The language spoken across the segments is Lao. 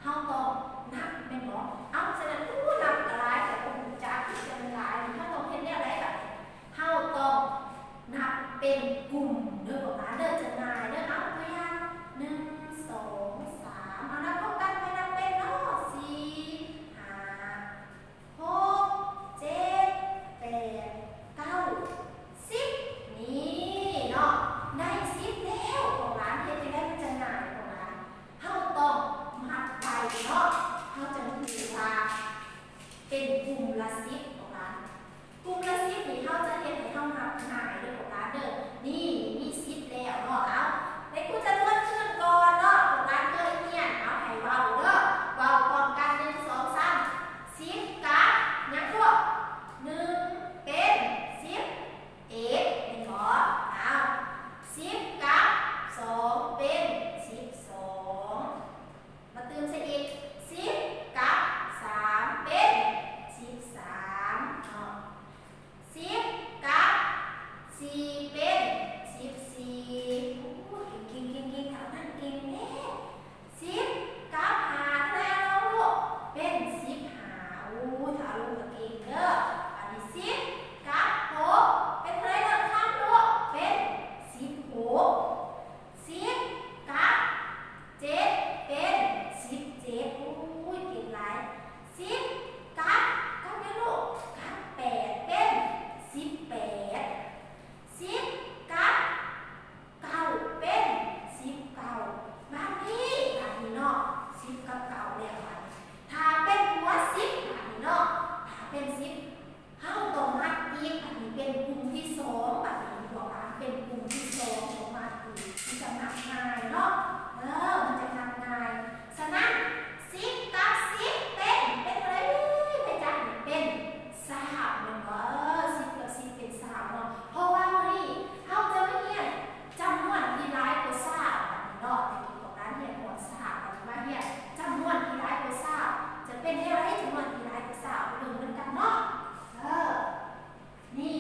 ເຮົາຕ້ອງນັບແມ່ນບໍ່? ເອົາ ສະນັ້ນ ໂອ້ ນັບກໍຫຼາຍ ແຕ່ບໍ່ຮູ້ຈັກອີກ ຈຳນວນຫຼາຍນີ້ ເຮົາຕ້ອງເຮັດແນວໃດບາດນີ້? ເຮົາຕ້ອງນັບເປັນກຸ່ມເດີ ພວກຫຼານເດີ ຈະງ່າຍເດີ. ເອົາ ຕົວຢ່າງ ໜຶ່ງ ສອງ ສາມ ເອົາ ນັບພ້ອມກັນ ຂ້ອຍນັບເປັນເນາະ ສີ່ ຫ້າ ຫົກ ເຈັດ ແປດ ເກົ້າ ສິບ ນີ້ເນາະ ໄດ້ສິບແລ້ວ ພວກຫຼານ. ເຮັດຈັ່ງໃດມັນຈະງ່າຍ ພວກຫຼານ? ເຮົາຕ້ອງນັບໄວເນາະ ເຮົາຈະຮູ້ວ່າເປັນກຸ່ມລະສິບ ພວກຫຼານ. ກຸ່ມລະສິບນີ້ ເຮົາຈະເຮັດໃຫ້ເຮົານັບງ່າຍເດີ ພວກຫຼານເດີ. ນີ້ ມີສິບແລ້ວເນາະ. ເອົາ ໃຫ້ຄູຈະທວນຄືນກ່ອນເນາະ ພວກຫຼານເຄີຍຮຽນ. ເອົາ ໃຫ້ເວົ້າເດີ ເວົ້າພ້ອມກັນ ໜຶ່ງ ສອງ ສາມ ສິບກັບຫຍັງລູກ? ໜຶ່ງ ເປັນ ສິບເອັດ ແມ່ນບໍ່? ເອົາ ສິບກັບສອງ ເປັນ ສິບສອງ ມາຕື່ມໃສ່ອີກ ສິບກັບສາມ ເປັນ ສິບສາມ ເນາະ. ສິບກັບສີ່ ເປັນ ສິບສີ່ ໂອ້ຍ ເກັ່ງໆໆໆ ເທົ່ານັ້ນເກັ່ງແທ້. ສິບກັບຫ້າ ເທົ່າໃດລອງລູກ? ເປັນ ສິບຫ້າ ໂອ້ຍ ເທົ່າລູກກໍເກັ່ງເດີ. ບາດນີ້ ສິບກັບຫົກ ເປັນເທົ່າໃດເລີ່ມຄຳລູກ? ເປັນ ສິບຫົກ ສິບກັບເຈັດ ເປັນ ສິບເຈັດ ໂອ້ຍ ເກັ່ງຫຼາຍ. ສິບກັບ ກັບຫຍັງລູກ? ກັບແປດ ເປັນ ສິບແປດ ສິບກັບເກົ້າ ເປັນ ສິບເກົ້າ ບາດນີ້ ບາດນີ້ເນາະ ສິບກັບເກົ້າແລ້ວ ບາດນີ້ ຖ້າເປັນຫົວສິບ ບາດນີ້ເນາະ ຖ້າເປັນສິບ ເຮົາຕ້ອງນັບອີກ ບາດນີ້ເປັນກຸ່ມທີສອງ ບາດນີ້ພວກຫຼານເປັນກຸ່ມທີສອງ ຕ້ອງນັບອີກ ມັນຈະນັບງ່າຍເນາະ ເອີ ມັນຈະນັບງ່າຍ. ສະນັ້ນ ສິບກັບສິບເປັນ ເປັນເທົ່າໃດ? ແມ່ຈັນ ເປັນຊາວ ແມ່ນບໍ່? ເອີ ສິບກັບສິບເປັນຊາວເນາະ ເພາະວ່າມື້ນີ້ເຮົາຈະມາຮຽນຈຳນວນທີ່ຫຼາຍກວ່າຊາວ ບາດນີ້ເນາະ. ແຕ່ກີ້ພວກຫຼານຮຽນຮອດຊາວ ບາດນີ້ມາຮຽນຈຳນວນທີ່ຫຼາຍກວ່າຊາວ ຈະເປັນແນວໃດ? ຈຳນວນທີ່ຫຼາຍກວ່າຊາວ ເບິ່ງນຳກັນເນາະ. ເອີ ນີ້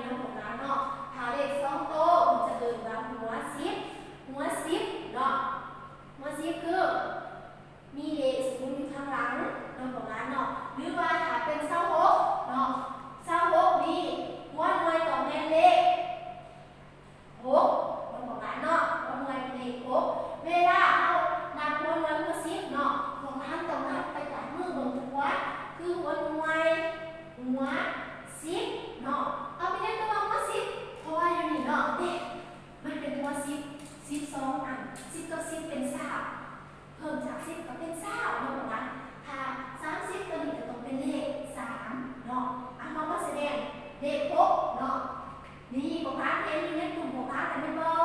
ເນາະ ພວກຫຼານເນາະ. ຖ້າເລກສອງໂຕ ເພິ່ນຈະເອີ້ນວ່າຫົວສິບ, ຫົວສິບເນາະ. ຫົວສິບຄືມີເລກສູນຢູ່ທາງຫຼັງເນາະ ພວກຫຼານເນາະ. ຫຼືວ່າຖ້າເປັນຊາວຫົກເນາະ, ຊາວຫົກນີ້ ຫົວໜ່ວຍຕ້ອງແມ່ນເລກຫົກເນາະ ພວກຫຼານເນາະ. ຫົວໜ່ວຍເປັນເລກຫົກ. ເວລາເຮົານັບຫົວໜ່ວຍຫົວສິບເນາະ ພວກຫຼານຕ້ອງນັບໄປຈາກມືເບື້ອງຂວາ ຄືຫົວໜ່ວຍ ຫົວສິບເນາະ. ເອົາ ເປັນຫຍັງຄືວ່າຫົວສິບ? ເພາະວ່າຢູ່ນີ້ເນາະ ເດ້ ມັນເປັນຫົວສິບ ສິບສອງອັນ, ສິບກັບສິບເປັນຊາວ ເພີ່ມຈາກສິບກໍເປັນຊາວເນາະ ພວກຫຼານ. ຖ້າສາມສິບ ຕົວນີ້ກໍຕ້ອງເປັນເລກສາມເນາະ. ເອົາ ເຮົາມາສະແດງເລກຫົກເນາະ. ນີ້ ພວກຫຼານເຫັນຢູ່ໃນກຸ່ມພວກຫຼານແລ້ວແມ່ນບໍ່?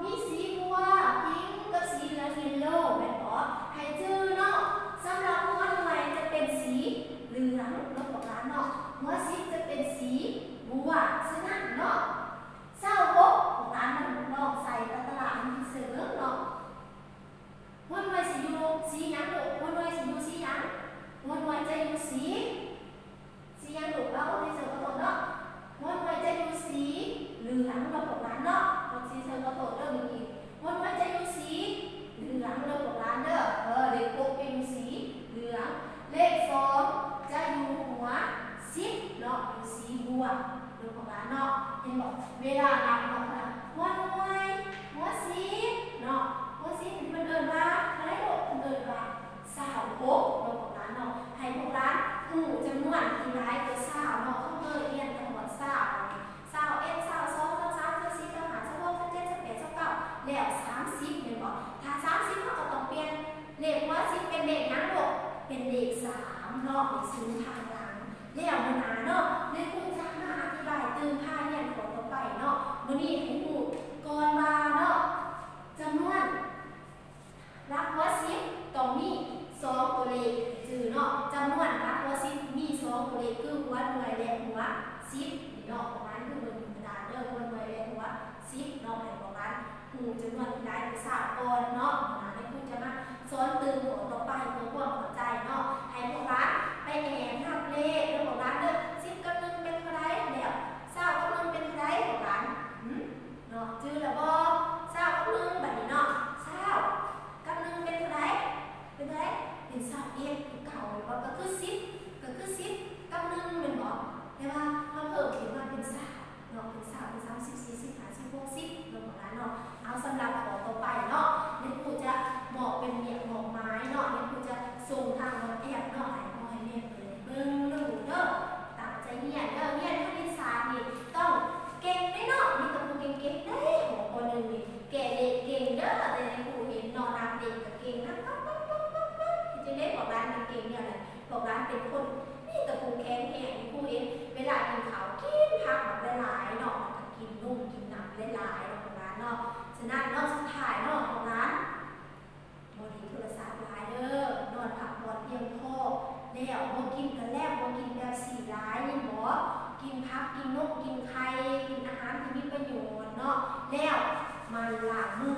ມີສີບົວ, ພິງ ກັບສີເຫຼືອງ ເຢລໂລ ແມ່ນບໍ່? ໃຫ້ຈື່ເນາະ ສຳລັບຫົວໜ່ວຍຈະເປັນສີເຫຼືອງເນາະ ພວກຫຼານເນາະ. ຫົວສິບຈະເປັນສີບົວ. ສະນັ້ນເນາະ ຊາວຫົກ ພວກຫຼານມາລອງໃສ່ຕາຕະລາງທີ່ເຊື່ອເບິ່ງເນາະ. ຫົວໜ່ວຍຊິຢູ່ສີຫຍັງລູກ? ຫົວໜ່ວຍຊິຢູ່ສີຫຍັງ? ຫົວໜ່ວຍຈະຢູ່ສີ ສີຫຍັງລູກ? ເອົາ ທີ່ເຊີຂອໂທດເນາະ. ຫົວໜ່ວຍຈະຢູ່ສີເຫຼືອງເນາະ ພວກຫຼານເນາະ. ທີ່ເຊີຂອໂທດເດີມື້ກີ້. ຫົວໜ່ວຍຈະຢູ່ສີເຫຼືອງເດີ ພວກຫຼານເດີ. ເອີ ເລກຫົກຈະຢູ່ສີເຫຼືອງ. ເລກສອງຈະຢູ່ຫົວສິບເນາະ ຢູ່ສີບົວເດີພວກຫຼານເນາະ. ເຫັນບໍ່? ເວລານັບເນາະ ຫົວໜ່ວຍ ຫົວສິບເນາະ. ຫົວສິບນີ້ເພິ່ນເອີ້ນວ່າເທົ່າໃດລູກ? ເພິ່ນເອີ້ນວ່າຊາວຫົກເນາະ ພວກຫຼານເນາະ. ໃຫ້ພວກຫຼານຮູ້ຈຳນວນທີ່ຫຼາຍກວ່າຊາວເນາະ. ເຮົາເຄີຍຮຽນແຕ່ຮອດຊາວ ຊາວເອັດ ຊາວສອງ ຊາວສາມ ຊາວສີ່ ຊາວຫ້າ ຊາວຫົກ ຊາວເຈັດ ຊາວແປດ ຊາວເກົ້າ ແລ້ວສາມສິບ ແມ່ນບໍ່? ຖ້າສາມສິບ ເຮົາກໍຕ້ອງປ່ຽນເລກຫົວສິບເປັນເລກຫຍັງລູກ? ເປັນເລກສາມເນາະ ເລກສູນທາງຫຼັງ. ແລ້ວມື້ໜ້າເນາະ ນາຍຄູຈະມາອະທິບາຍຕື່ມພາຮຽນຂໍ້ຕໍ່ໄປເນາະ. ມື້ນີ້ໃຫ້ຮູ້ກ່ອນວ່າເນາະ ຈຳນວນ ຫຼັກຫົວສິບຕ້ອງມີສອງຕົວເລກ ຈື່ເນາະ. ຈຳນວນຫຼັກຫົວສິບມີສອງຕົວເລກ ຄືຫົວໜ່ວຍ ແລະ ຫົວສິບ ນີ້ເນາະ. ພວກຫຼານຄືເບິ່ງຢູ່ກະດານເດີ ຫົວໜ່ວຍ ແລະ ຫົວສິບເນາະ. ໃຫ້ພວກຫຼານຮູ້ຈຳນວນທີ່ຫຼາຍກວ່າຊາວກ່ອນເນາະ. ນາຍຄູຈະມາສອນຕື່ມຂໍ້ຕໍ່ໄປເພື່ອຄວາມເຂົ້າໃຈເນາະ. ໃຫ້ພວກຫຼານໄປແອບນັບເລກເດີພວກຫຼານເດີ. ສິບກັບໜຶ່ງເປັນເທົ່າໃດ? ແລ້ວຊາວກັບໜຶ່ງເປັນເທົ່າໃດພວກຫຼານ? ຫືມ? ເນາະ ຈື່ແລ້ວບໍ່? ຊາວກັບໜຶ່ງ ບາດນີ້ເນາະ ຊາວກັບໜຶ່ງເປັນເທົ່າໃດ? ເປັນເທົ່າໃດ? ເປັນຊາວເອັດຄືເກົ່າ ແມ່ນບໍ່? ກໍຄືສິບ ກໍຄືສິບກັບໜຶ່ງ ແມ່ນບໍ່? ແຕ່ວ່າເຮົາເພີ່ມຂຶ້ນມາເປັນຊາວເນາະ ເປັນຊາວ ເປັນສາມສິບ ສີ່ສິບ ຫ້າສິບ ຫົກສິບ ເນາະ ພວກຫຼານເນາະ. ເອົາ ສຳລັບຂໍ້ຕໍ່ໄປເນາະ ນາຍຄູຈະມອບເປັນວຽກມອບໝາຍເນາະ. ນາຍຄູຈະສົ່ງທາງວອດແອັບເນາະ ໃຫ້ພໍ່ໃຫ້ແມ່ໄປເບິ່ງລູກເດີ. ຕັ້ງໃຈຮຽນເດີ ຮຽນຄະນິດສາດນີ້ຕ້ອງເກັ່ງເດ້ເນາະ. ມີແຕ່ຜູ້ເກັ່ງໆເດ້ ຫ້ອງ ປ.ໜຶ່ງ ນີ້ ແກ້ເລກເກັ່ງເດີ ແຕ່ນາຍຄູເຫັນເນາະ ນັບເລກກໍເກັ່ງ ນັບປັບໆໆໆ ເຮັດຈັ່ງໃດພວກຫຼານມັນເກັ່ງແນວໃດ? ພວກຫຼານເປັນຄົນມີແຕ່ຜູ້ແຂງແຮງ. ນາຍຄູເຫັນເວລາກິນເຂົ້າ ກິນຜັກບັກຫຼາຍໆເນາະ ແລ້ວກໍກິນນົມກິນນ້ຳຫຼາຍໆເນາະ ພວກຫຼານເນາະ. ສະນັ້ນເນາະ ສຸດທ້າຍເນາະ ພວກຫຼານ ບໍ່ຫຼິ້ນໂທລະສັບຫຼາຍເດີ ນອນພັກຜ່ອນພຽງພໍ ແລ້ວບໍ່ກິນກະແລັມ ບໍ່ກິນເປັບຊີຫຼາຍ ຍິນບໍ່? ກິນຜັກ ກິນນົມ ກິນໄຂ່ ກິນອາຫານທີ່ມີປະໂຫຍດເນາະ. ແລ້ວໝັ່ນລ້າງມື